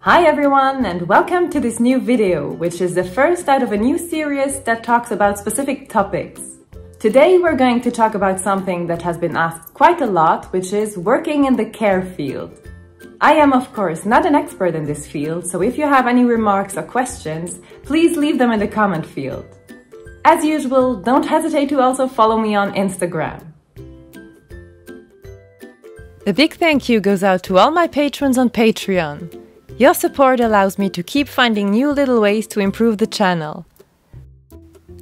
Hi everyone and welcome to this new video, which is the first out of a new series that talks about specific topics. Today we're going to talk about something that has been asked quite a lot, which is working in the care field. I am of course not an expert in this field, so if you have any remarks or questions, please leave them in the comment field. As usual, don't hesitate to also follow me on Instagram. A big thank you goes out to all my patrons on Patreon. Your support allows me to keep finding new little ways to improve the channel.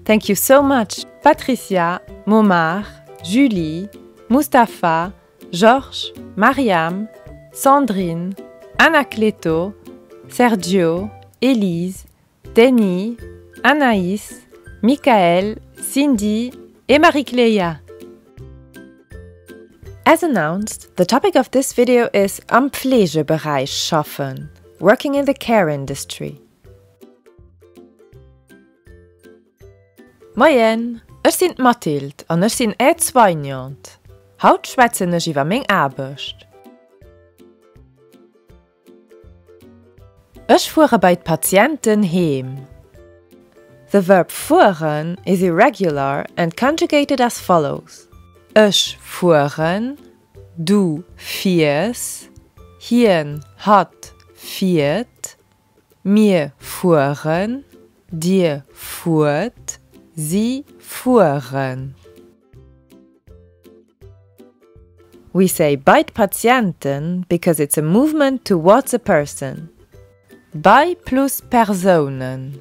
Thank you so much Patricia, Momar, Julie, Mustafa, Georges, Mariam, Sandrine, Anacleto, Sergio, Elise, Denis, Anaïs, Michael, Cindy et Marie-Cléa. As announced, the topic of this video is am Pflegebereich schaffen, working in the care industry. Moien, ech sinn d'Mathilde an ech sinn Aide-Soignante. Haut schwätzen ech iwwer meng Aarbecht. Ech fuere bei d'Patienten heem. The verb fueren is irregular and conjugated as follows, Ech fueren, du fiers, hien, hatt fiert, mir fueren, dir fuert, si fueren. We say bei d'Patienten because it's a movement towards a person. Bei plus Persounen.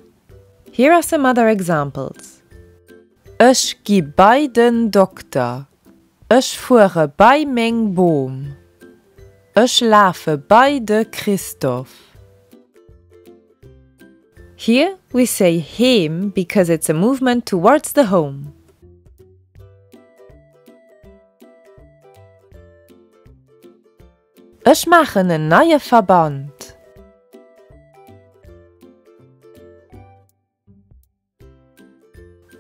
Here are some other examples, Ech gi bei den Dokter. Ech fuere bei meng Bom. Ech lafe bei de Christophe. Here we say heem because it's a movement towards the home. Ech maachen en neie Verband.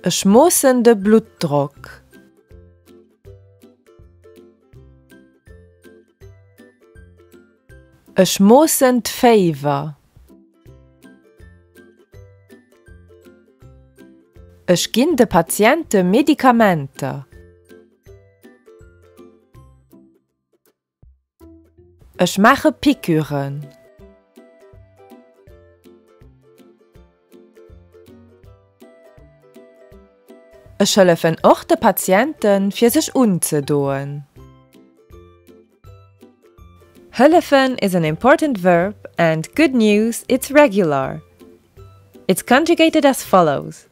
Ech moossen de Bluttdrock. Ech moossen d'Féiwer. Ech ginn de Patiente Medikamenter. Ech maache Piqûren. Ech hëllefen och de Patienten, fir sech unzedoen. Hëllefen is an important verb and, good news, it's regular. It's conjugated as follows.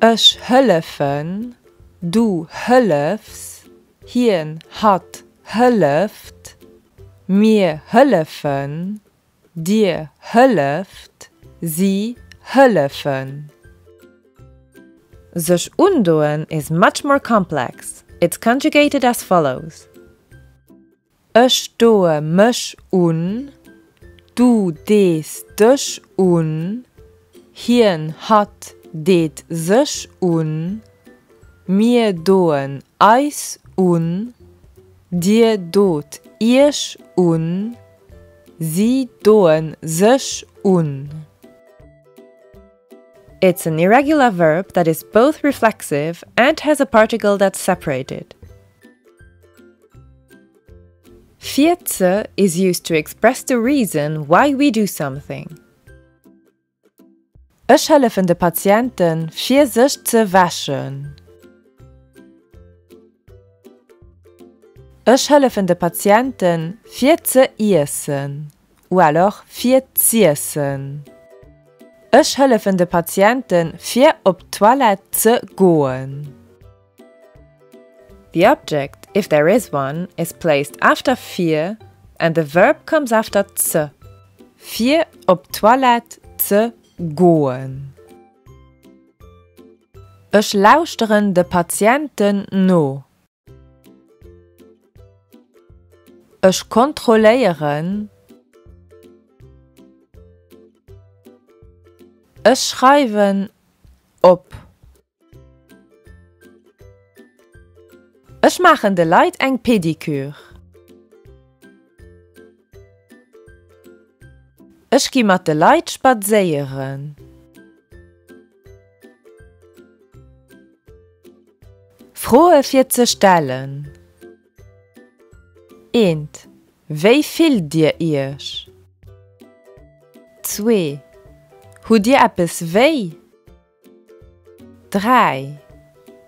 Ech hëllefen, du hëllefs, hien, hatt hëlleft, mir hëllefen, dir hëlleft, si hëllefen. Sech undoen is much more complex, it's conjugated as follows. Ech doe mech un, du dees dech un, hien, hatt deet sech un, mir doen eis un, dir dot iech un, si doen sech un. It's an irregular verb that is both reflexive and has a particle that's separated. Fir ze is used to express the reason why we do something. Ech hëllefen de Patienten, fir sech ze wäschen. Ech hëllefen de Patienten, fir ze iessen ou alors fir z'iessen. Ech hëllefen de Patienten, fir op d'Toilette ze goen. The object, if there is one, is placed after fir and the verb comes after ze, fir op d'Toilette ze goen. Ech lauschteren de Patienten no. Ech kontrolléieren. Ech schreiwen op. Ech maachen de Leit eng Pedikür. Ech gi mat de Leit spadséieren. Froe fir ze stellen. Eent, Wéi fillt Dir Iech? Zwee, Hutt Dir eppes wéi? 3,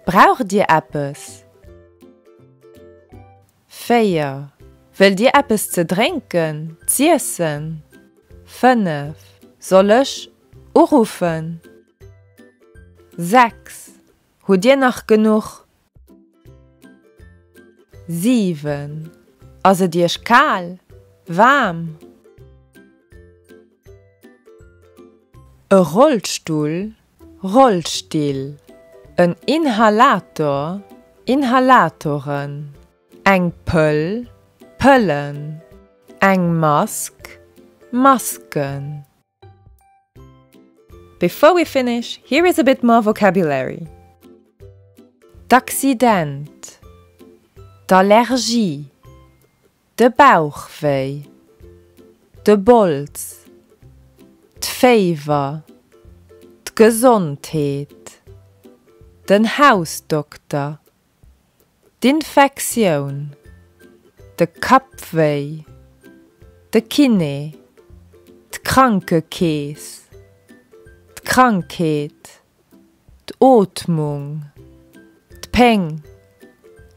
Braucht Dir eppes? 4, Wëllt Dir eppes ze drénken, z'iessen? 5, Soll ech uruffen? 6, Hutt Dir nach genuch? 7, Ass et Iech kal, waarm? E Rollstull, Rollstill, en Inhalator, Inhalatoren, eng Pëll, Pëllen, eng Mask, Masken. Before we finish, here is a bit more vocabulary. D'Accident, d'Allergie, de Bauchwéi, de Bols, d'Féiwer, d'Gesondheet, den Hausdokter, d'Infektioun, de Kappwéi, de Kiné, d'Krankekeess, d'Krankheet, d'Ootmung, d'Péng,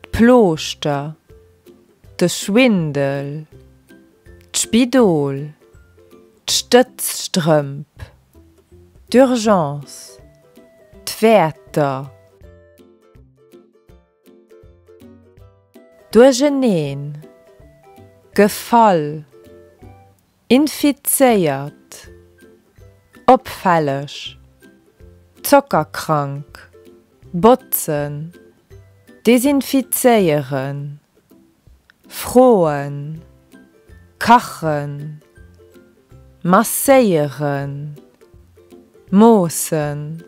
d'Plooschter, de Schwindel, d'Spidol, d'Stëtzstrëmp, d'Urgence, d'Wäerter. Duercheneen, gefall, infizéiert, opfälleg, zockerkrank, botzen, desinfizéieren, froen, kachen, masséieren, moossen,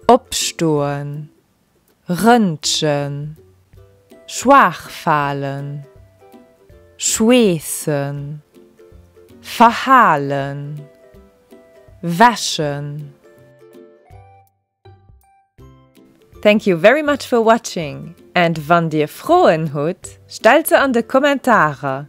opstoen, rëntgen, schwaach falen, schweessen, verhalen, wäschen. Thank you very much for watching and wann dir Froen hutt, stellt se an de Kommentarer!